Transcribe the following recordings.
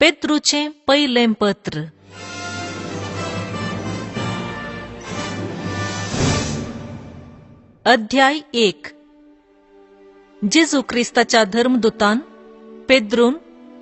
पेत्रूचें पयलें पत्र. अध्याय 1. जेजू क्रिस्ताच्या धर्मदूतान पेद्रून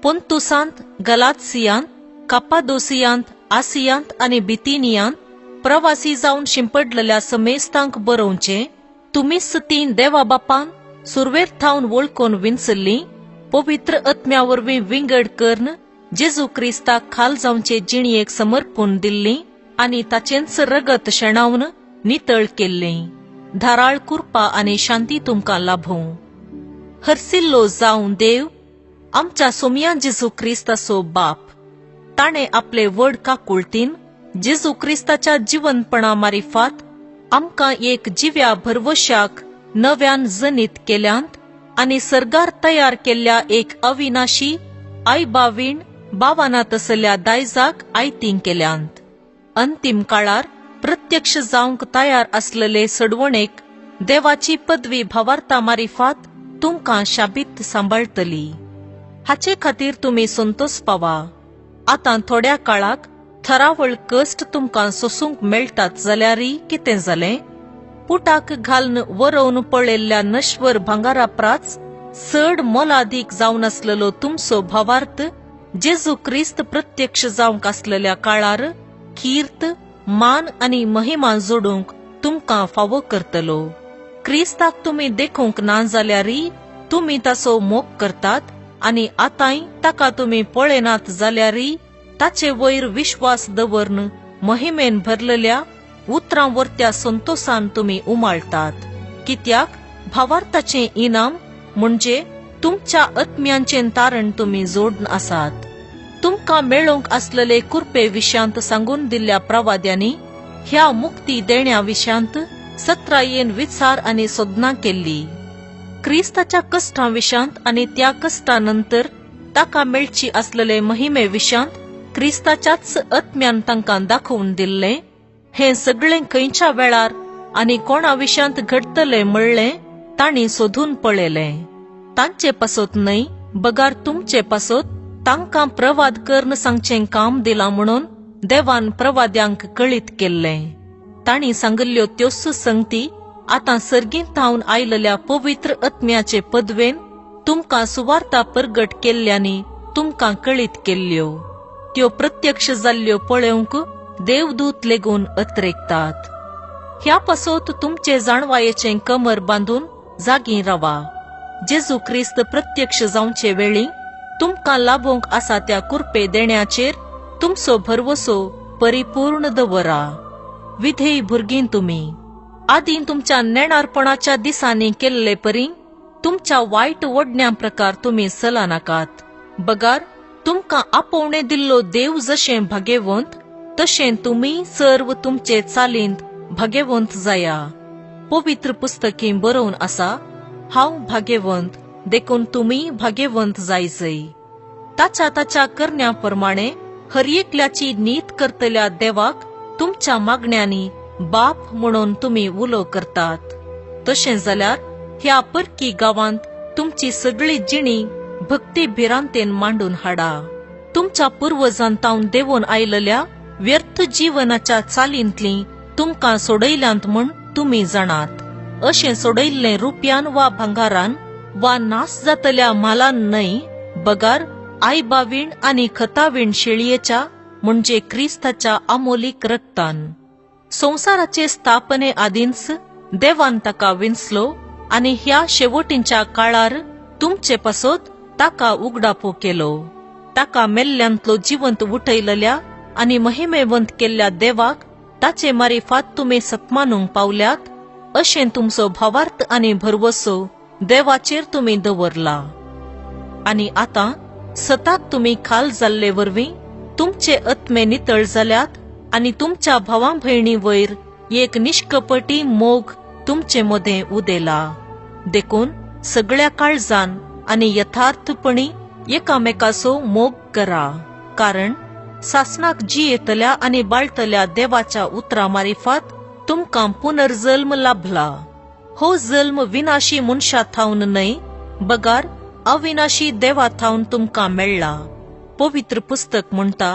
पोंतुसांत, गलात्सियांत, कापादोसियांत, आसियांत आनी बितिनियांत प्रवासी जावन शिंपडलेल्या समेस्तांक बरोवचें, तुमीच तीं देवा बापान सुरवेर थावन वळखून विंचल्लीं, पवित्र आत्म्या वरवीं विंगड करून जेजू क्रिस्ताक खाल जावचे जिणयेक समर्पून दिल्ली आनी ताचेंच रगत शेणावन नितळ केल्ली. धाराळ कृपा आनी शांती तुमकां लाभूं. हरसिल्लो जावं देव आमच्या सोमया जेजू क्रिस्ताचो बाप, ताणें आपले व्हड काकुळतीन जेजू क्रिस्ताच्या जिवनपणा मारिफात आमकां एक जिव्या भरवशाक नव्यान जनीत केल्यांत आनी सर्गार तयार केल्ल्या एक अविनाशी आयबावीण बावाना तसल्या दायजाक आयतीं केल्यांत. अंतीम काळार प्रत्यक्ष जावंक तयार आसलेले सडवणेक देवाची पदवी भावार्ता मारिफात तुमकां शाबीत सांबाळटली. हाचे खातीर तुमी संतोष पावा. आतां थोड्या काळाक थरावळ कश्ट तुमकां सोसूंक मेळटात जाल्यारय कितें जालें? पुटाक घालून वरोवन पळयल्ल्या नश्वर भांगारा प्राच चड मोलादीक जावन आसलेलो तुमचो भावार्थ जेजू क्रिस्त प्रत्यक्ष जावंक आसलेल्या काळार कीर्त, मान आनी महिमा जोडूंक तुमकां फावो करतलो. क्रिस्ताक तुमी देखूंक ना जाल्यारय तुमी ताचो मोग करतात आनी आतांय ताका तुमी पळयनात जाल्यारय ताचे वयर विश्वास दवरून महिमेन भरलेल्या उतरां वरत्या संतोसान तुमी उमाळटात. कित्याक भावार्थाचें इनाम म्हणजे तुमच्या आत्म्यांचें तारण तुमी जोडून आसात. तुमकां मेळोवंक आसलेले कुरपे विशयांत सांगून दिल्ल्या प्रवाद्यांनी ह्या मुक्ती देण्या विशयांत सत्रायेन विचार आनी सोदनां केल्ली. क्रिस्ताच्या कश्टां विशयांत आनी त्या कश्टा नंतर ताका मेळची आसलेले महिमे विशयांत क्रिस्ताच्याच आत्म्यान तांकां दाखोवन दिल्लें. हें सगळें खंयच्या वेळार आनी कोणा विशयांत घडटलें म्हणलें तांणी सोदून पळयलें. तांचे पासत न्हय बगार तुमचे पासत तांकां प्रवाद करून सांगचें काम दिलां म्हणून देवान प्रवाद्यांक कळीत केल्लें. तांणी सांगिल्ल्यो त्योच संगती आतां सर्गींत थावन आयलेल्या पवित्र आत्म्याचे पदवेन तुमकां सुवार्ता परगट केल्ल्यांनी तुमकां कळीत केल्ल्यो. त्यो प्रत्यक्ष जाल्ल्यो पळोवंक देवदूत लेगून अत्रेकतात. ह्या पासत तुमचे जाणवायेचें कमर बांदून जागी रावा. जेजू क्रिस्त प्रत्यक्ष जावचे वेळी तुमकां लाभोवंक आसा त्या कुरपे देण्याचेर तुमचो भरवसो परिपूर्ण दवरा. विधेय भुरगीं तुमी आदीं तुमच्या नेणारपणाच्या दिसांनी केल्ले परी तुमच्या वायट ओडण्या प्रकार तुमी चलनाकात. बगार तुमकां आपोवणे दिल्लो देव जशें भागेवंत तशें तुमी सर्व तुमचे चालींत भागेवंत जाया. पवित्र पुस्तकी बरोवन आसा, हांव भागेवंत देखून तुमी भागेवंत जायजय. ताच्या ताच्या करण्या प्रमाणे हर एकल्याची नीत करतल्या देवाक तुमच्या मागण्यांनी बाप म्हणून तुमी उलो करतात. तशें जाल्यार ह्या परकी गांवांत तुमची सगळी जिणी भक्ती भिरांतेन मांडून हाडा. तुमच्या पुर्वजान तावन देवून आयलेल्या व्यर्थ जीवनाच्या चालींतली तुमकां सोडयल्यांत म्हूण तुमी जाणात. अशें सोडयल्लें रुपयान वा भांगारान वा नास जातल्या म्हालान न्हय, बगार आयबावीण आनी खतावीण शेळयेच्या म्हणजे क्रिस्ताच्या अमोलीक रक्तान. संवसाराचे स्थापने आदींच देवान ताका विंचलो आनी ह्या शेवटींच्या काळार तुमचे पासत ताका उगडापो केलो. ताका मेल्ल्यांतलो जिवंत उठयलेल्या आनी महिमेवंत केल्ल्या देवाक ताचे मारिफात तुमी सत्मानूंक पावल्यात अशें तुमचो भावार्थ आनी भरवसो देवाचेर तुमी दवरला. आनी आतां सताक तुमी खाल जाल्ले वरवीं तुमचे आत्मे नितळ जाल्यात आनी तुमच्या भावां भयणी वयर एक निष्कपटी मोग तुमचे मदें उदेला. देखून सगळ्या काळजान आनी यथार्थपणी एकामेकाचो मोग करा, कारण सासणाक जियेतल्या आनी बाळतल्या देवाच्या उतरा मारिफात तुमकां पुनर्जल्म लाभला. हो जल्म विनाशी मनशा थावन न्हय, बगार अविनाशी देवा थावन तुमकां मेळ्ळा. पवित्र पुस्तक म्हणटा,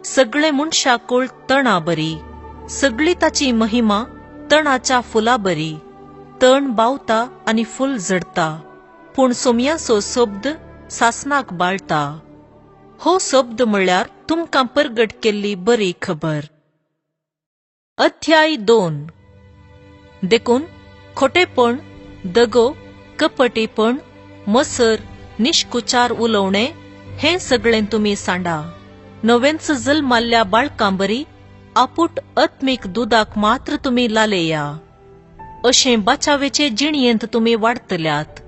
सगळे मनशाकूळ तणा बरी, सगळी ताची महिमा तणाच्या फुला बरी. तण बावता आनी फूल झडता, पूण सोमयाचो शब्द सासनाक बाळता. हो शब्द म्हणल्यार तुमकां परगट केल्ली बरी खबर. अध्याय 2. देखून खोटेपण, दगो, कपटीपण, मसर, निष्कुचार उलोवणे हें सगळें तुमी सांडा. नवेंच जल्माल्ल्या बाळकांबरी आपूट आत्मीक दुदाक मात्र तुमी लालेया. अशें बाचावेचे जिणयेंत तुमी वाडतल्यात.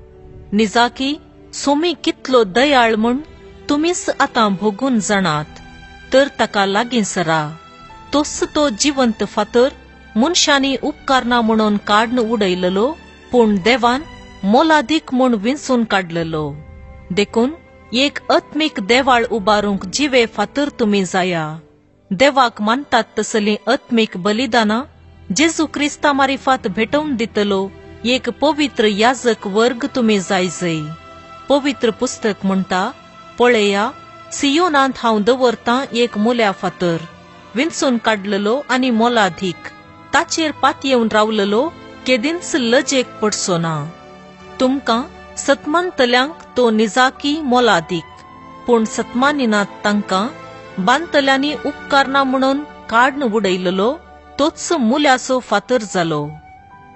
निजाकी सोमी कितलो दयाळ म्हूण तुमीच आतां भोगून जाणात, तर ताका लागीं सरा. तोच तो जिवंत फातर मनशांनी उपकारना म्हणून काडून उडयलेलो, पूण देवान मोलादीक म्हूण विंचून काडलेलो. देखून एक आत्मीक देवाळ उबारूंक जिवे फातर तुमी जाया. देवाक मानतात तसलीं आत्मीक बलिदानां जेजू क्रिस्ता मारिफात भेटोवन दितलो एक पवित्र याजक वर्ग तुमी जायजय. पवित्र पुस्तक म्हणटा, पळया, सियोनांत हांव दवरतां एक मुल्या फातर, विंचून काडलेलो आनी मोलादीक. ताचेर पातयेवन रावलेलो केदींच लजेक पडचो ना. तुमकां सतमानतल्यांक तो निजाकी मोलादीक, पूण सतमानिनात तांकां बांदतल्यांनी उपकारना म्हणून काडून उडयलेलो तोच मुल्याचो फातर जालो.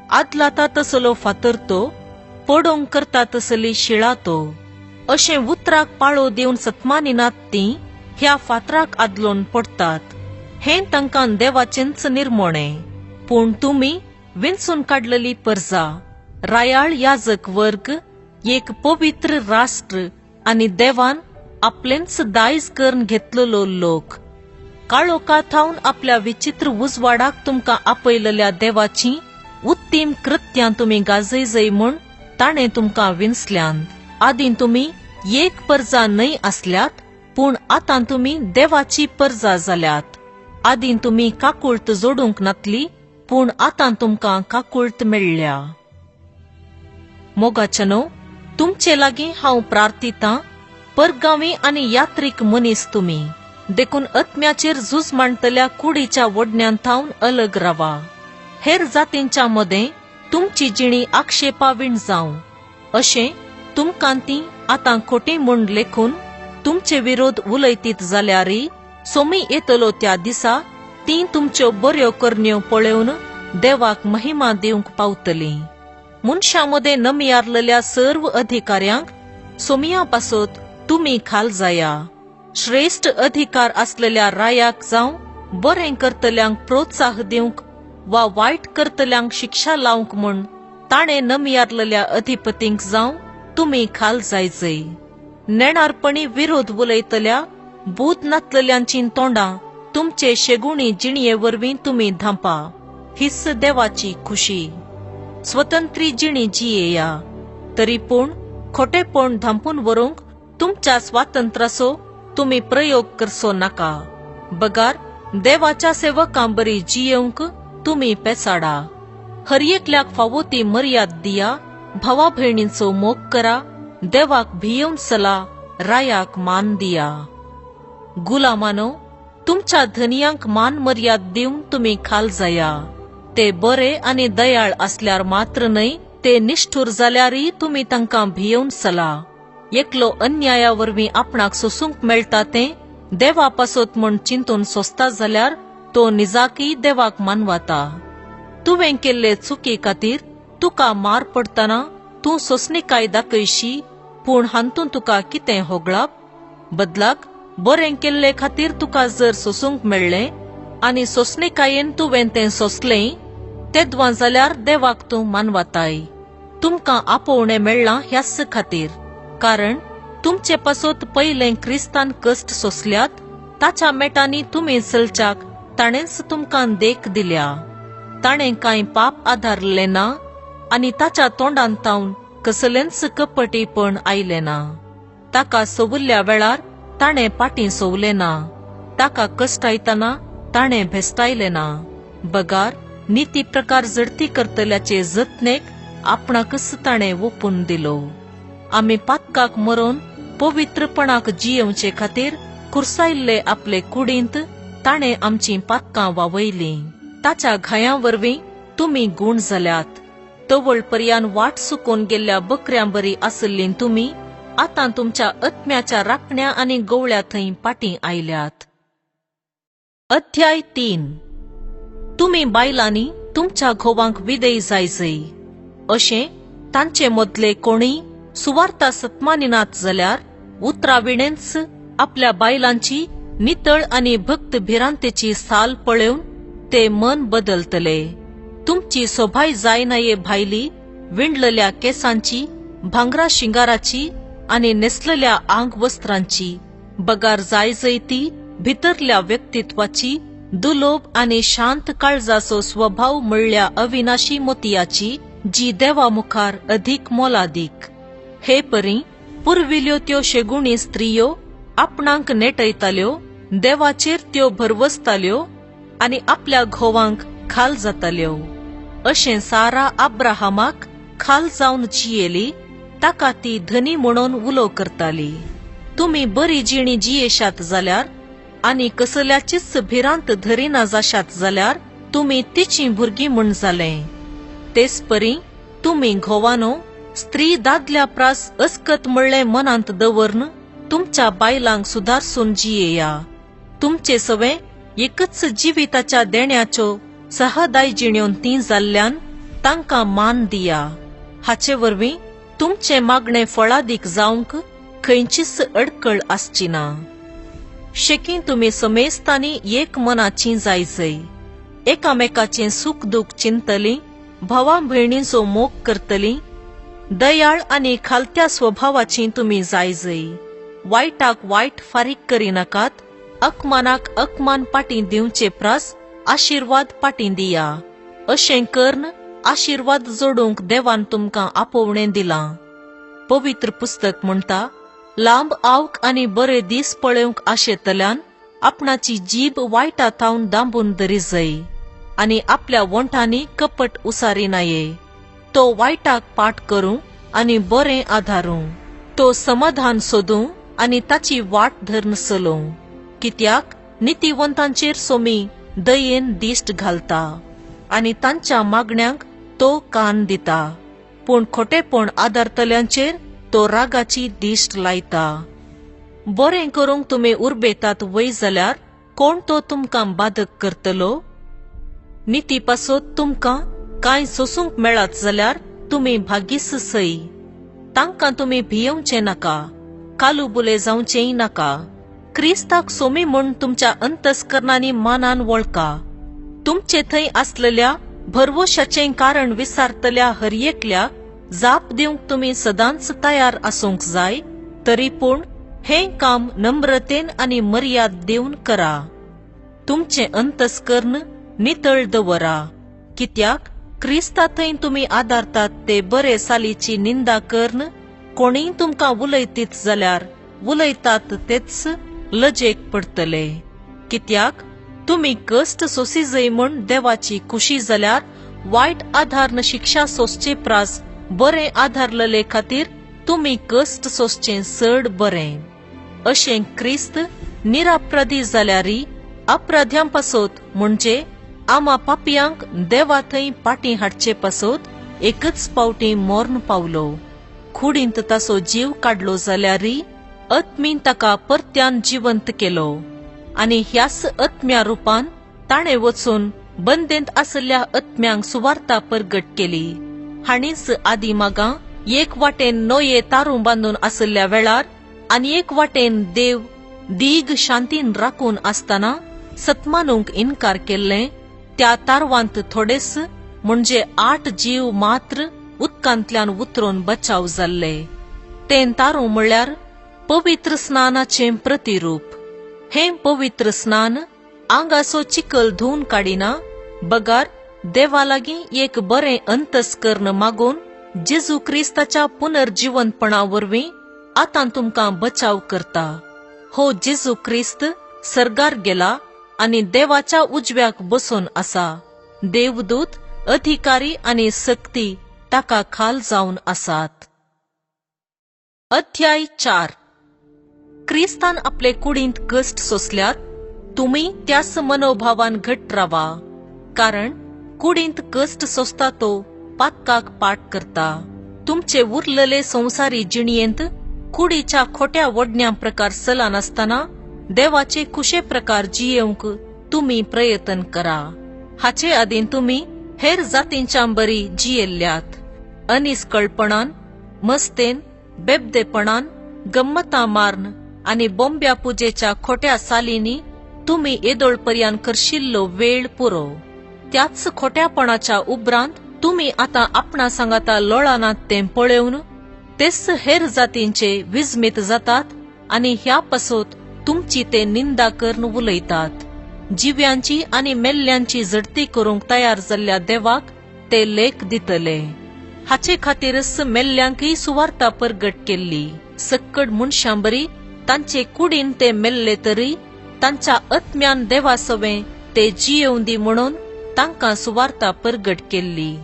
आदलाता तसलो फातर तो, पडोवंक करता तसली शिळा तो. अशें उतराक पाळो दिवन सतमानिनात तीं ह्या फातराक आदलोन पडटात. हें तांकां देवाचेंच निर्मणें. पूण तुमी विंचून काडलेली परजा, रायाळ याजक वर्ग, एक पवित्र राष्ट्र आनी देवान आपलेंच दायज करून घेतलेलो लोक. काळोखा थावन आपल्या विचित्र उजवाडाक तुमकां आपयलेल्या देवाची उत्तीम कृत्यां तुमी गाजयजय म्हूण ताणें तुमकां विंचल्यांत. आदीं तुमी एक परजा न्हय आसल्यात, पूण आतां तुमी देवाची परजा जाल्यात. आदीं तुमी काकुळत जोडूंक नातली, पूण आतां तुमकां काकुळत मेळ्ळ्या. मोगाच्यानो, तुमचे लागीं हांव प्रार्थितां, परगांवी आनी यात्रीक मनीस तुमी, देखून आत्म्याचेर झूज मांडतल्या कुडीच्या वडण्यान थावन अलग रावा. हेर जातींच्या मदें तुमची जिणी आक्षेपावीण जावं, अशें तुमकां ती आतां खोटी म्हूण लेखून तुमचे विरोध उलयतीत जाल्यारय सोमी येतलो त्या दिसा ती तुमच्यो बऱ्यो करण्यो पळोवन देवाक महिमा दिवंक पावतली. मनशां मदें नमियारलेल्या सर्व अधिकाऱ्यांक सोमिया पासत तुमी खाल जाया. श्रेश्ठ अधिकार आसलेल्या रायाक जावं बरें करतल्यांक प्रोत्साह दिवंक वा वायट करतल्यांक शिक्षा लावंक म्हूण ताणें नमियारलेल्या अधिपतींक जावं तुमी खाल जायजय. नेणारपणी विरोध उलयतल्या बूद नातलेल्यांची तोंडां तुमचे शेगुणी जिणये वरवीं तुमी धांपा. हीच देवाची खुशी. स्वतंत्री जिणी जियेया, तरी पूण खोटेपण धांपून व्हरूंक तुमच्या स्वातंत्र्याचो तुमी प्रयोग करचो नाका. बगार देवाच्या सेवकां बरी जियेवंक तुमी पेसाडा. हर एकल्याक फावो ती मर्याद दिया, भावा भयणींचो मोग करा, देवाक भियेवन चला, रायाक मान दिया. गुलामानो, तुमच्या धनयांक मान मर्याद दिवन तुमी खाल जाया. ते बरे आनी दयाळ आसल्यार मात्र न्हय, ते निष्ठूर जाल्यारय तुमी तांकां भियेवन चला. एकलो अन्याया वरवीं आपणाक सोसूंक मेळटा तें देवा पासत म्हूण चिंतून सोंसता जाल्यार तो निजाकी देवाक मानवाता. तुवें केल्ले चुकी खातीर तुका मार पडटना तूं सोंसणीकाय दाखयशी, पूण हातूंत तुका कितें होगळप? बदलाक बरें केल्ले खातीर तुका जर सोसूंक मेळ्ळें आनी सोंसणीकायेन तुवें तें सोंसलें तेदवां जाल्यार देवाक तूं मानवाताय. तुमकां आपोवणें मेळ्ळां ह्याच खातीर, कारण तुमचे पासत पयलें क्रिस्तान कश्ट सोंसल्यात ताच्या मेटांनी तुमी चलच्याक ताणेंच तुमकां देख दिल्या. ताणें कांय पाप आदारलें ना आनी ताच्या तोंडांत तावन कसलेंच कपटीपण आयलें ना. ताका सोवल्ल्या वेळार ताणें पाटीं सोवलें ना, ताका कश्टायतना ताणें भेस्टायलें ना. बगार निती प्रकार झडती करतल्याचे जतनेक आपणाकच ताणें ओपून दिलो. आमी पातकाक मरोन पवित्रपणाक जियेवचे खातीर कुर्सायल्ले आपले कुडींत ताणें आमचीं पातकां वावयलीं. ताच्या घायां वरवीं तुमी गूण जाल्यात. तवळ पर्यान वाट सुकोवन गेल्ल्या बकऱ्यां बरी आशिल्लीं तुमी आतां तुमच्या आत्म्याच्या राखण्या आनी गवळ्या थंय पाटीं आयल्यात. अध्याय 3. तुमी बायलांनी तुमच्या घोवांक विदेय जायजय. अशें तांचे मदले कोणीय सुवार्ता सत्मानिनात जाल्यार उतरा विणेंच आपल्या बायलांची नितळ आनी भक्त भिरांतेची साल पळोवन ते मन बदलतले. तुमची सोभाय जायनाये भायली विणलेल्या केसांची, भांगरा शिंगाराची आनी नेसलेल्या आंग वस्त्रांची बगार जायजय ती भितरल्या व्यक्तित्वाची, दुलोब आनी शांत काळजाचो स्वभाव म्हणल्या अविनाशी मोतयाची, जी देवा मुखार अधीक मोलादीक. हे परी पुर्विल्यो त्यो शेगुणी स्त्रियो आपणांक नेटयताल्यो, देवाचेर त्यो भरवसताल्यो आनी आपल्या घोवांक खाल जाताल्यो. अशें सारा अब्राहमाक खाल जावन जियेली, ताका ती धनी म्हणून उलो करताली. तुमी बरी जिणी जियेशात जाल्यार आनी कसल्याचीच भिरांत धरिना जाशात जाल्यार तुमी तिचीं भुरगीं म्हूण जालें. तेच परी तुमी घोवानो स्त्री दादल्या प्रास अस्कत म्हणलें मनांत दवरून तुमच्या बायलांक सुदारसून जियेया. तुमचे सवें एकच जिविताच्या देण्याच्यो सहदाय जिण्यो ती जाल्ल्यान तांकां मान दिया. हाचे वरवीं तुमचें मागणें फळादीक जावंक खंयचीच अडकळ आसची ना. शेकीं तुमी समेस्तांनी एक मनाची जायजय, एकामेकाचें सूख दूख चिंतली, भावा भयणींचो मोग करतली, दयाळ आनी खालत्या स्वभावाची तुमी जायजय. वायटाक वायट फारीक करिनाकात, अकमानाक अकमान पाटीं दिवचे प्रास आशिर्वाद पाटीं दिया. अशें करून आशिर्वाद जोडूंक देवान तुमकां आपोवणें दिलां. पवित्र पुस्तक म्हणटा, लांब आवक आनी बरे दीस पळोवंक आशेतल्यान आपणाची जीब वायटा थावन दांबून दरिजय आनी आपल्या वोंठांनी कपट उसारिनाये. तो वायटाक पाठ करूं आनी बरें आधारूं, तो समाधान सोदूं आनी ताची वाट धरून चलोवं. कित्याक नितीवंतांचेर सोमी दयेन दिश्ट घालता आनी तांच्या मागण्यांक तो कान दिता, पूण खोटेपण आदारतल्यांचेर तो रागाची दिश्ट लायता. बरें करूंक तुमी उर्बेतात वय जाल्यार कोण तो तुमकां बादक करतलो? निती पासत तुमकां कांय सोसूंक मेळत जाल्यार तुमी भागीस सय. तांकां तुमी भियेवचें नाका, कालुबुले जावचेंय नाका. क्रिस्ताक सोमी म्हूण तुमच्या अंतस्करणांनी मानान वळखा. तुमचे थंय आसलेल्या भरवशाचें कारण विसारतल्या हर एकल्याक जाप दिवंक तुमी सदांच तयार आसूंक जाय, तरी पूण हें काम नम्रतेन आनी मर्याद दिवन करा. तुमचें अंतस्कर्ण नितळ दवरा, कित्याक क्रिस्ता थंय तुमी आदारतात ते बरे सालीची निंदा करून कोणीय तुमकां उलयतीत जाल्यार उलयतात तेच लजेक पडटले. कित्याक तुमी कश्ट सोंसीजय म्हूण देवाची खुशी जाल्यार वायट आधारन शिक्षा सोंसचे प्रास बरें आधारलेले खातीर तुमी कश्ट सोंसचें चड बरें. अशें क्रिस्त निरापराधी जाल्यारय अपराध्यां पासत म्हणजे आमा पापयांक देवा थंय पाटीं हाडचे पासत एकच पावटी मर्ण पावलो. कुडींत ताचो जीव काडलो जाल्यारय आत्मीन ताका परत्यान जिवंत केलो आनी ह्याच आत्म्या रुपान ताणें वचून बंदेंत आशिल्ल्या आत्म्यांक सुवार्ता परगट केली. हांणीच आदी मागां एक वाटेन नोये तारूं बांदून आशिल्ल्या वेळार आनी एक वाटेन देव दीग शांतीन राखून आसतना सत्मानूंक इन्कार केल्लें त्या तारवांत थोडेस म्हणजे 8 जीव मात्र उदकांतल्यान उतरून बचाव जाल्ले. तें तारूं म्हणल्यार पवित्र स्नानाचें प्रतिरूप. हें पवित्र स्नान आंगाचो चिखल धुवन काडिना, बगार देवा लागीं एक बरें अंतस्कर्ण मागून जेजू क्रिस्ताच्या पुनर्जिवंतपणा वरवीं आतां तुमकां बचाव करता. हो जेजू क्रिस्त सर्गार गेला आनी देवाच्या उजव्याक बसून आसा. देवदूत, अधिकारी आनी सक्ती ताका खाल जावन आसात. अध्याय 4. क्रिस्तान आपले कुडींत कश्ट सोंसल्यात तुमी त्याच मनोभावान घट रावा, कारण कुडींत कश्ट सोंसता तो पातकाक पाठ करता. तुमचे उरलेले संवसारी जिणयेंत कुडीच्या खोट्या वडण्या प्रकार चलनासतना देवाचे कुशे प्रकार जियेवंक तुमी प्रयत्न करा. हाचे आदीं तुमी हेर जातींच्या बरी जियेल्ल्यात. अनिस्कळपणान, मस्तेन, बेबदेपणान, गम्मतां मार्न आनी बोंब्या पुजेच्या खोट्या सालींनी तुमी येदोळ पर्यान करशिल्लो वेळ पुरो. त्याच खोट्यापणाच्या उपरांत तुमी आतां आपणा सांगाता लोळानात तें पळोवन तेच हेर जातींचे विस्मीत जातात आनी ह्या पासत तुमची ते निंदा करून उलयतात. जिव्यांची आनी मेल्ल्यांची झडती करूंक तयार जाल्ल्या देवाक ते लेख दितले. हाचे खातीरच मेल्ल्यांकय सुवार्ता परगट केल्ली. सक्कड मनशांबरी तांचे कुडीन ते मेल्ले तरी तांच्या आत्म्यान देवा सवें ते जियेवं दी म्हणून तांकां सुवार्ता परगट केल्ली.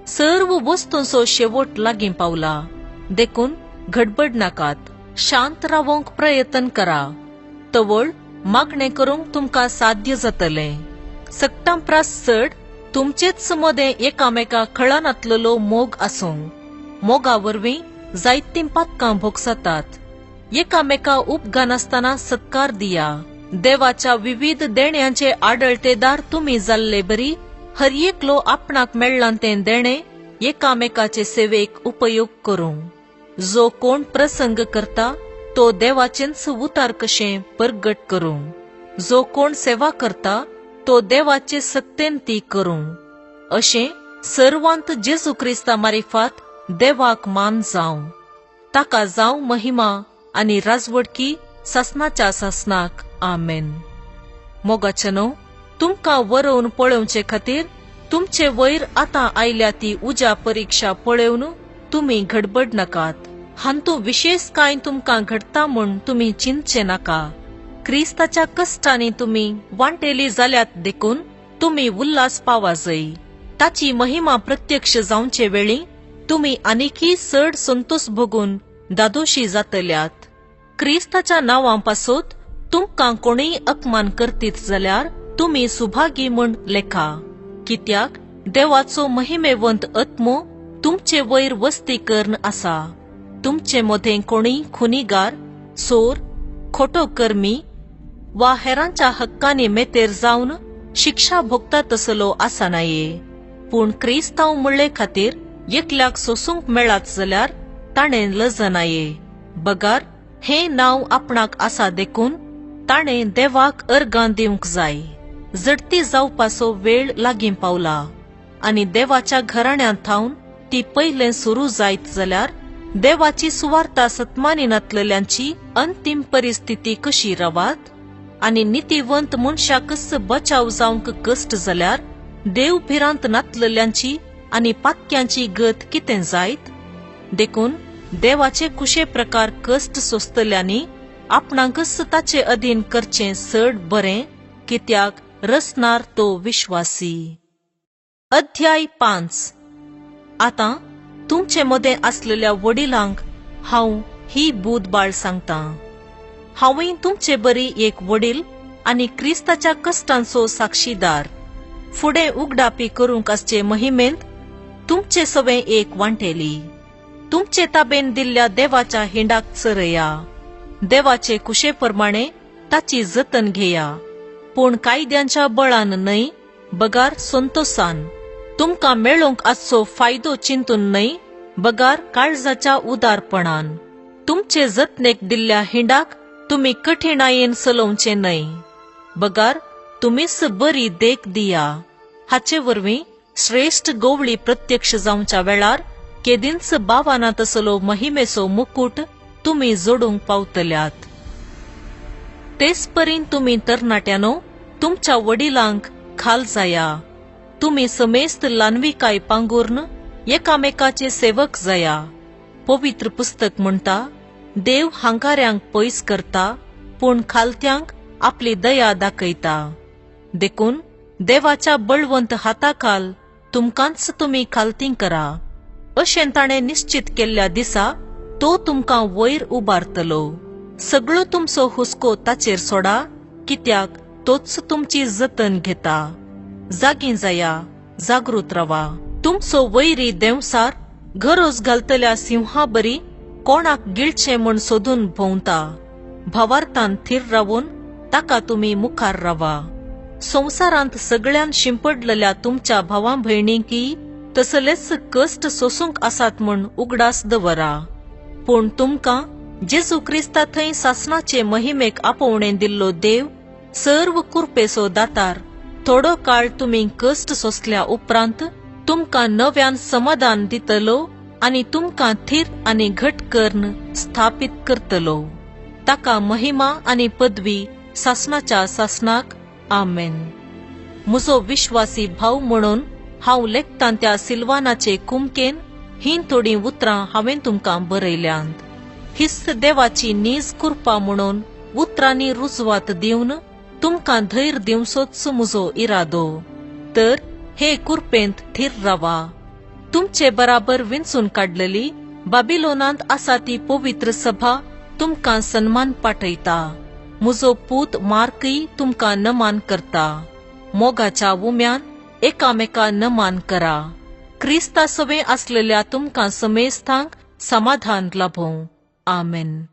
सर्व वस्तूंचो शेवट लागीं पावला, देखून घडबड नाकात, शांत रावोंक प्रयत्न करा. तवळ मागणें करूंक तुमकां साध्य जातलें. सगटां प्रास चड तुमचेच मदें एकामेका खळानातलेलो मोग आसूं. मोगा वरवीं जायतीं पातकां भोगसातात. एकामेका उपगानासतना सत्कार दिया. देवाच्या विविध देण्यांचे आडळतेदार तुमी जाल्ले बरी हर एकलो आपणाक मेळ्ळां तें देणें एकामेकाचे सेवेक उपयोग करूं. जो कोण प्रसंग करता तो देवाचेंच उतार कशें परगट करूं. जो कोण सेवा करता तो देवाचे सत्तेन ती करूं. अशें सर्वांत जेजू क्रिस्ता मारिफात देवाक मान जावं. ताका जावं महिमा आनी राजवडकी सासनाच्या सासनाक. आमेन. मोगाच्यानो, तुमकां वरोवन पळोवचे खातीर तुमचे वयर आतां आयल्या ती उज्या परिक्षा पळोवन तुमी घडबड नाकात. हांतू विशेष कांय तुमकां घडटा म्हूण तुमी चिंतचे नाका. क्रिस्ताच्या कश्टांनी तुमी वांटेली जाल्यात देखून तुमी उल्हास पावाजय. ताची महिमा प्रत्यक्ष जावचे वेळी तुमी आनीकय चड संतोष भोगून दादोशी जातल्यात. क्रिस्ताच्या नांवां पासत तुमकां कोणूय अपमान करतीत जाल्यार तुमी सुभागी म्हूण लेखा, कित्याक देवाचो महिमेवंत आत्मो तुमचे वयर वस्ती करून आसा. तुमचे मदें कोणूय खुनीगार, चोर, खोटो कर्मी वा हेरांच्या हक्कांनी मेतेर जावन शिक्षा भोगता तसलो आसनाये. पूण क्रिस्तांव म्हणले खातीर एकल्याक सोसूंक मेळत जाल्यार ताणें लजनाये. बगार हें नांव आपणाक आसा देखून ताणें देवाक अर्गां दिवंक जाय. झडती जावपाचो वेळ लागीं पावला आनी देवाच्या घराण्यांत थावन ती पयलें सुरू जायत जाल्यार देवाची सुवार्ता सत्मानी नातलेल्यांची अंतीम परिस्थिती कशी रावात आनी नितीवंत मनशाकच बचाव जावंक कश्ट जाल्यार देव भिरांत नातलेल्यांची आनी पातक्यांची गत कितें जायत? देखून देवाचे कुशे प्रकार कश्ट सोंसतल्यांनी आपणाकच ताचे अधीन करचें चड बरें, कित्याक रसणार तो विश्वासी. अध्याय 5. आतां तुमचे मदें आसलेल्या वडिलांक हांव ही बूद बाळ सांगतां. हांवूय तुमचे बरी एक वडील आनी क्रिस्ताच्या कश्टांचो साक्षीदार. फुडें उगडापी करूंक आसचे महिमेंत तुमचे सवें एक वांटेली. तुमचे ताबेन दिल्ल्या देवाच्या हिंडाक चरया. देवाचे कुशे प्रमाणे ताची जतन घेया, पूण कायद्यांच्या बळान न्हय, बगार संतोसान. तुमकां मेळोवंक आसचो फायदो चिंतून न्हय, बगार काळजाच्या उदारपणान. तुमचे जतनेक दिल्ल्या हिंडाक तुमी कठिणायेन चलोवचें न्हय, बगार तुमीच बरी देख दिया. हाचे वरवीं श्रेश्ठ गोवळी प्रत्यक्ष जावच्या वेळार केदींच बावाना तसलो महिमेचो मुकूट तुमी जोडूंक पावतल्यात. तेच परीन तुमी तरणाट्यानो तुमच्या वडिलांक खाल जाया. तुमी समेस्त लानविकाय पांगुर्न एकामेकाचे सेवक जाया. पवित्र पुस्तक म्हणटा, देव हांकाऱ्यांक पयस करता, पूण खालत्यांक आपली दया दाखयता. देखून देवाच्या बळवंत हाताखाल तुमकांच तुमी खालती करा. अशें ताणें निश्चित केल्ल्या दिसा तो तुमकां वयर उबारतलो. सगळो तुमचो हुस्को ताचेर सोडा, कित्याक तोच तुमची जतन घेता. जागी जाया, जागृत रावा. तुमचो वैरी देंवसार गरज घालतल्या सिंहा बरी कोणाक गिळचें म्हूण सोदून भोंवता. भावार्थान थीर रावून ताका तुमी मुखार रावा. संवसारांत सगळ्यान शिंपडलेल्या तुमच्या भावां भयणींकी तसलेच कश्ट सोसूंक आसात म्हूण उगडास दवरा. पूण तुमकां जेजू क्रिस्ता थंय सासणाचे महिमेक आपोवणें दिल्लो देव सर्व कुरपेचो दातार थोडो काळ तुमी कश्ट सोंसल्या उपरांत तुमकां नव्यान समाधान दितलो आनी तुमकां थीर आनी घट करून स्थापीत करतलो. ताका महिमा आनी पदवी सासणाच्या सासणाक. आमेन. म्हजो विश्वासी भाव म्हणून हांव लेखतां त्या सिल्वानाचे कुमकेन हीं थोडीं उतरां हांवें तुमकां बरयल्यांत. हीच देवाची नीज कृपा म्हणून उतरांनी रुजवात दिवन तुमकां धैर्य दिवचोच म्हजो इरादो. तर हे कुरपेंत थीर रावा. तुमचे बराबर विंचून काडलेली बाबिलोनांत आसा ती पवित्र सभा तुमकां सन्मान पाठयता. म्हजो पूत मार्कय तुमकां नमान करता. मोगाच्या उम्यान एकामेका नमान करा. क्रिस्ता सवें आसलेल्या तुमकां समेस्तांक समाधान लाभों. आमेन.